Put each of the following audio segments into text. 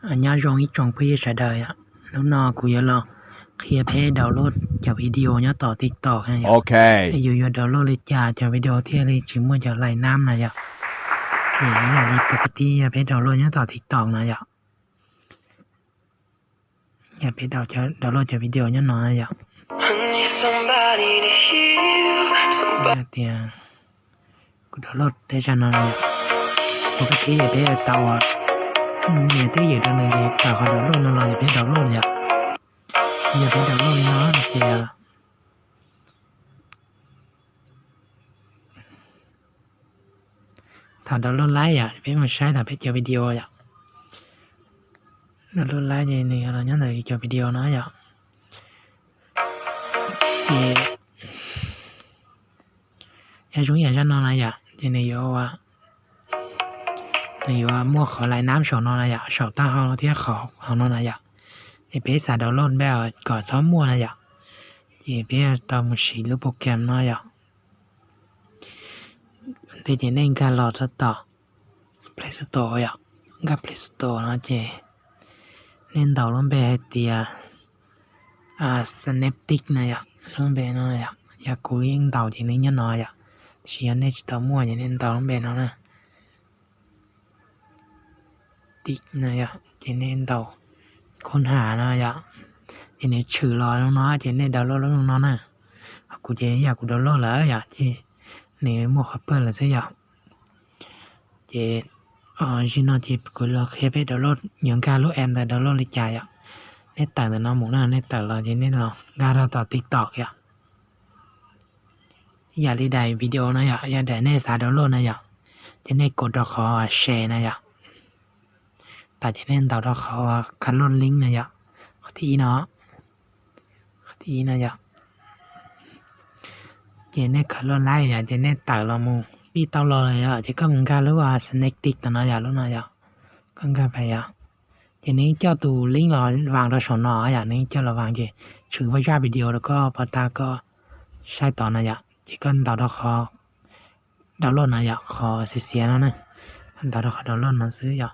Nyob zoo ib tsoom phooj ywg sawv daws yom, hnub no kuv yuav los qhia peb download cov video nyob tom TikTok na yom. Es yus yuav download li cas cov video thiaj li tsis muaj cov lais nab na yom. Es yam li pus kab tib peb download nyob tom TikTok na yom. Yog peb download cov video nyob no na yom. Tias kuv download tej zaj no na yom. Pus kab tib es peb tau, nias twb ywm rau nws ces tawm qhov download no los yog peb download yom. Yog peb download li no ces thaum download laib yom, peb mus saib thaum peb cov video yom. Download laib ces nws yuav los nyob ntawm yus cov video no yom. Ces yog zoo ib yam zaj no na yom, ces nws yuav, nws yuav muaj qhov lais nab saum no na yom, saum taub hau thiab qhov hauv no na yom. Ces peb xav download npe kom txhob muaj na yom, ces peb tau mus siv lub program no yom. Tej ces nej nkag los rau tom Play Store yom, nkag Play Store no ces nej ntaus lub npe hais tias Synaptic na yom, lub npe no yom. Yog kuv yeej ntaus ces nws nyob no yom, tiam sis yog nej tsis tau muaj ces nej ntaus lub npe no na. Tic no yom, ces nej ntaus Khoob Has no yom, ces nws tshwm los zoo no ces nej download lub no na. Ho kuv ces yam kuv download lawm yom, ces nws muaj qhov pawg lawm xwb yom. Ces zim no ces kuv los qhia peb download, yuav nkag lub app ntawd download li cas yom. Nej tawm ntawm no mus na, nej tawm los ces nej los nkag rau tom TikTok yom. Yam li daim video no yom, yog daim nej xav download na yom, ces nej kov rau qhov share na yom. Tas ces nej ntaus rau qhov copy link na yom, qhov thib ib no, qhov thib ib no yom. Ces nej copy laib yom, ces nej tawm los mus pib tau los lawm yom, ces koj mus nkag lub Synaptic no yom, lub no yom, koj nkag pais yom. Ces nws coj tus link los vas rau saum no yom, nws coj los vas ces tshwm zaj video rau koj pov tas koj saib tod na yom, ces koj ntaus rau qhov download no yom, qhov xiav xiav no na, ntaus rau qhov download no xwb yom.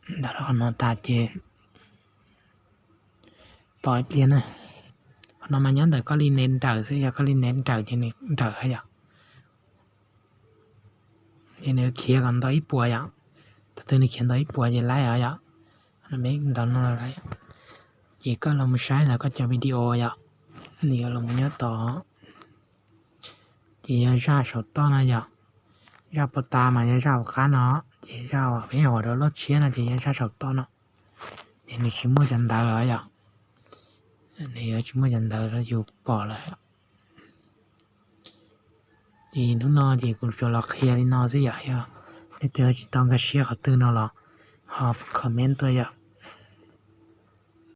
Ntaus rau qhov no tas ces tos ib pliag na. Qhov no mas nyob ntawm koj li nws nrawm xwb, yog koj li nws nrawm ces nws nrawm yom. Ces nws khiav kom ntau ib puas yom. Thaum twg nws khiav ntau ib puas ces laib os yom. Qhov no peb ntaus no lawm yom. Ces koj los mus saib ntawm koj cov video yom. Nws yuav los mus nyob tod. Ces yog zaj saum toj no yom. Zaj pov tas mas yog zaj hauv qab no, ces zaj peb hauv download tshiab no ces yog zaj saum toj no. Ces nws tsis muaj cov ntawv lawm yom. Nws yuav tsis muaj cov ntawv rau yus pom lawm. Ces hnub no ces kuv tsuas los qhia li no xwb yom, yog leej twg tsis tau nkag siab qhov twg no los ho comment tuaj yom.